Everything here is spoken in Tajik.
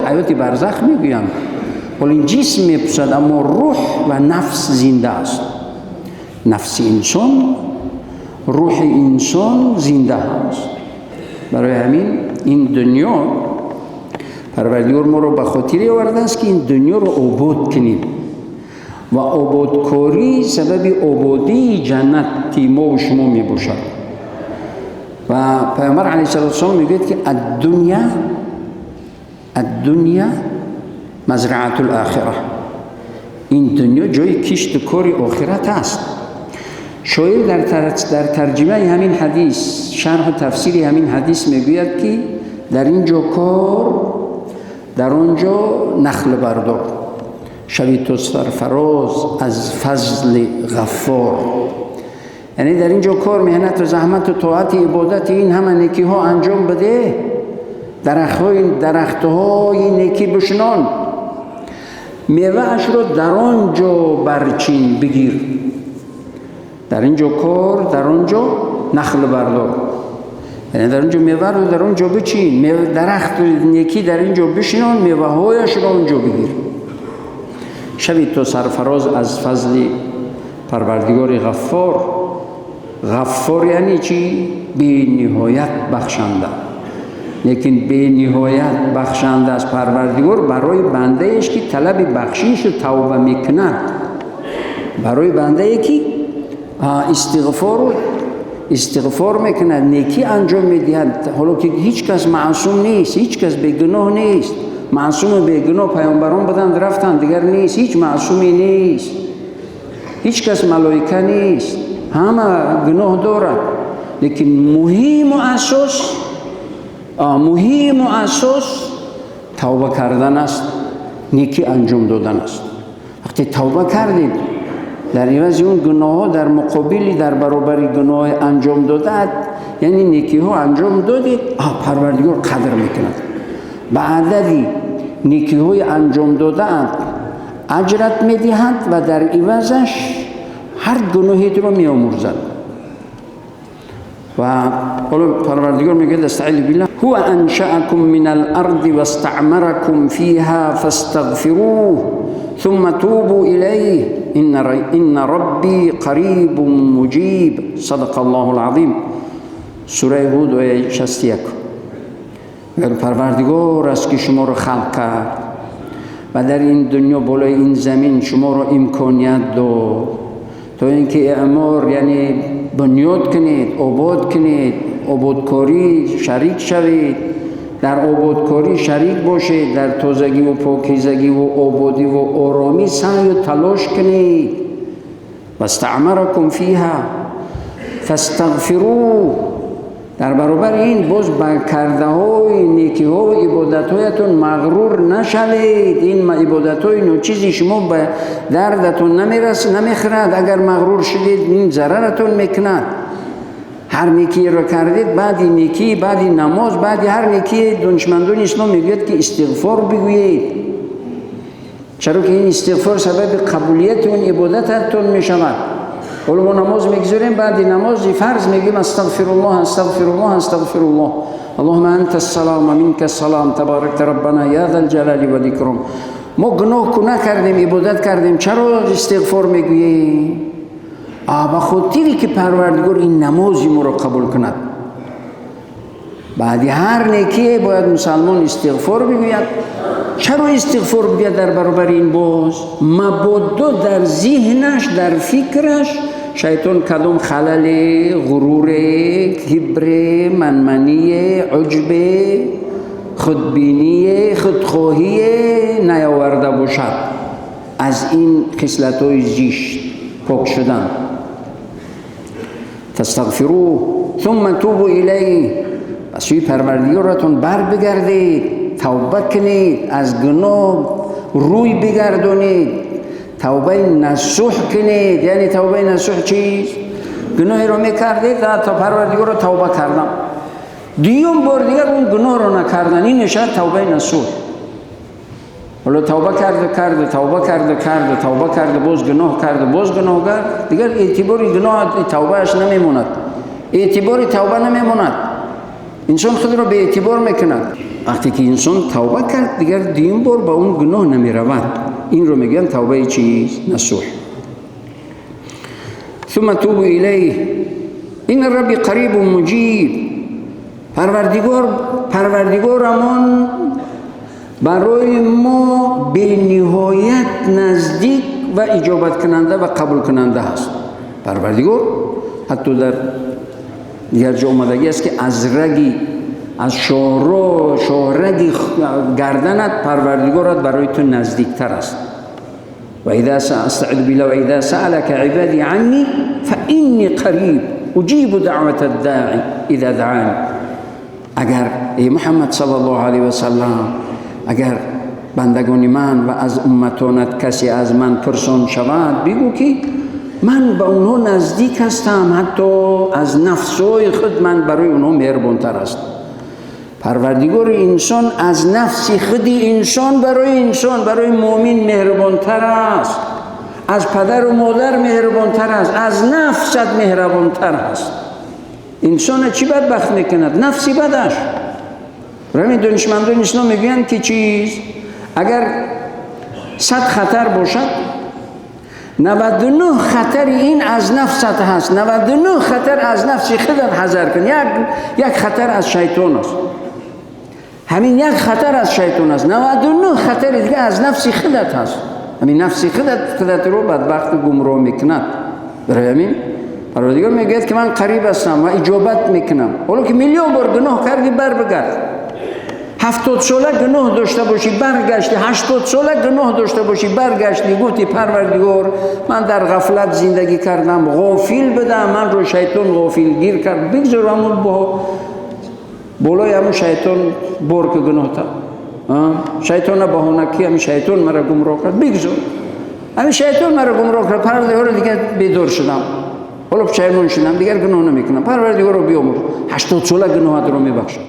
ҳаёти барзах мегӯянд. Ҳол ин ҷисм мепусад, аммо рӯҳ ва нафс зинда аст. Нафси инсон, рӯҳи инсон зинда аст. Барои ҳамин ин дунё Парвардигор моро ба хотире овардааст, ки ин дунёро обод кунем ва ободкорӣ сабаби ободии ҷаннати мо ва шумо мебошад. Ва Паёмбар алайҳиссалоту вассалом мегӯяд, ки الدنيا مزرعة الآخرة. Ин дунё ҷои кишту кори охират аст. Шоир дар тарҷимаи ҳамин ҳадис, шарҳу тафсири ҳамин ҳадис мегӯяд, ки дар ин ҷо кор, дар он ҷо нахл бардор, шави ту сарфароз аз фазли Ғаффор. Яъне дар ин ҷо кор, меҳнату заҳмату тоати, ибодати, ин ҳама некиҳо анҷом бидеҳ, дарахтҳои некӣ бишинон, меваашро дар он ҷо барчин, бигир. Дар ин ҷо кор, дар он ҷо нахл бардор, яъне дар он ҷо меваро дар он ҷо бичин, дарахту некӣ дар ин ҷо бишинон, меваҳояшро он ҷо бигир, шави ту сарфароз аз фазли Парвардигори Ғаффор. Ғаффор яъне чӣ? Бениҳоят бахшанда. Лекин бениҳоят бахшанда аст Парвардигор барои бандаеш, ки талаби бахшишу тавба мекунад, барои бандае, ки истиғфор мекунад, некӣ анҷом медиҳад. Ҳоло ки ҳеҷ кас маъсум нест, ҳеҷ кас бегуноҳ нест. Маъсуму бегуноҳ паёмбарон буданд, рафтанд, дигар нест, ҳеҷ маъсуме нест, ҳеҷ кас малоика нест, ҳама гуноҳ дорад. Лекин муҳиму асос тавба кардан аст, некӣ анҷом додан аст. Вақте тавба кардед, дар ивази он гуноҳҳо, дар муқобили, дар баробари гуноҳи анҷом додаат, яъне некиҳо анҷом додед, Парвардигор қадр мекунад. Ба адади некиҳои анҷом додаат аҷрат медиҳад ва дар ивазаш ҳар гуноҳетро меомӯрзад. Ва ҳоло Парвардигор мегӯяд: أستعيذ بالله، هو أنشأكم من الأرض واستعمركم فيها فاستغفروه ثم توبوا إليه إن ربي قريب مجيب. صدق الله العظيم. Сураи Ҳуд, ояи 61. Парвардигор аст, ки шуморо халқ кард ва дар ин дунё, болои ин замин шуморо имконият дод, то ин ки эъмор, яъне бунёд кунед, обод кунед, ободкорӣ шарик шавед, дар ободкорӣ шарик бошед, дар тозагиву покизагиву ободиву оромӣ саъю талош кунед. واستعمركم فيها فاستغفروه. Дар баробари ин боз ба кардаҳои некиҳову ибодатҳоятон мағрур нашавед. Ин ибодатҳои ночизи шумо ба дардатон намехӯрад. Агар мағрур шудед, ин зараратон мекунад. Ҳар некиеро кардед, баъди некӣ, баъди намоз, баъди ҳар некие, донишмандони ислом мегӯяд, ки истиғфор бигӯед, чаро ки ин истиғфор сабаби қабулияти он ибодататон мешавад. Ҳоло мо намоз мегузорем, баъди намози фарз мегӯем: أستغفر الله، أستغفر الله، أستغفر الله، اللهم أنت السلام ومنك السلام، تباركت ربنا يا ذا الجلال والإكرام. Мо гуноҳ ку накардем, ибодат кардем, чаро истиғфор мегӯем? Ба хотире ки Парвардигор ин намози моро қабул кунад. Баъди ҳар некие бояд мусалмон истиғфор бигӯяд. Чаро истиғфор бигӯяд? Дар баробари ин боз мабодо дар зиҳнаш, дар фикраш шайтон кадом халале, ғуруре, кибре, манмание, уҷбе, худбиние, худхоҳие наёварда бошад. Аз ин хислатҳои зишт пок шудан. فاستغفروه ثم توبوا إليه. ба сӯи Парвардигоратон бар бигардед, тавба кунед, аз гуноҳ рӯй бигардонед, тавбаи насӯҳ кунед. Яъне тавбаи насӯҳ чист? Гуноҳеро мекардед, то Парвардигорро тавба кардам, дуюм бор дигар он гуноҳро накардан, ин мешавад тавбаи насӯҳ. Ҳоло тавба карда, карда, тавба карда, карда, тавба карда, боз гуноҳ карда, боз гуноҳ кард, дигар эътибори гуноҳ, тавбааш намемонад, эътибори тавба намемонад. Инсон худро беэътибор мекунад. Вақте ки инсон тавба кард, дигар дуюм бор ба он гуноҳ намеравад. Инро мегӯянд тавбаи чиз? Насуҳ. ثم توبوا إليه إن ربي قريب مجيب. Парвардигор, парвардигорамон барои мо бениҳоят наздик ва иҷобаткунанда ва қабулкунанда ҳаст. Парвардигор ҳатто дар дигар ҷо омадагӣ аст, ки аз раги, аз шоҳро шоҳраги гарданат парвардигорат барои ту наздиктар аст. وإذا أستعيذ بالله وإذا سألك عبادي عني فإني قريب أجيب دعوة الداعي إذا دعان. Агар, эй Муҳаммад صلى الله عليه وسلم, агар бандагони ман ва аз умматонат касе аз ман пурсон шавад, бигӯ, ки ман ба онҳо наздик ҳастам, ҳатто аз нафсҳои худ ман барои онҳо меҳрубонтар ҳастам. Парвардигори инсон аз нафси худи инсон барои инсон, барои муъмин меҳрубонтар аст, аз падару модар меҳрубонтар аст, аз нафсат меҳрубонтар аст. Инсона чӣ бадбахт мекунад? Нафси бадаш. Ҳамин донишмандони ислом мегӯянд, ки чиз, агар 100 хатар бошад, 99 хатари ин аз нафсат ҳаст. 99 хатар аз нафси худат ҳазар кун. Як хатар аз шайтон аст. Ҳамин як хатар аз шайтон аст, 99 хатари дига аз нафси худат ҳаст. Ҳамин нафси худат худатро бадбахту гумроҳ мекунад. Барои ҳамин парвардигор мегӯяд, ки ман қариб ҳастам ва иҷобат мекунам. Ҳоло ки миллион бор гуноҳ кардӣ, бар бигард. 70 сола гуноҳ дошта бошӣ, баргашти, 80 сола гуноҳ дошта бошӣ, баргашти, гуфти: «Парвардигор, ман дар ғафлат зиндагӣ кардам, ғофил будам, манро шайтон ғофилгир кард», бигзор ҳамун бо болои ҳамун шайтон бор ки гуноҳта шайтона баҳона ки ҳамин шайтон маро гумроҳ кард, бигзор ҳамин шайтон маро гумроҳ кард, парвардигоро, дигар бедор шудам, ҳоло пушаймон шудам, дигар гуноҳ намекунам, парвардигоро, биёмурз. 80 сола гуноҳатро мебахшад.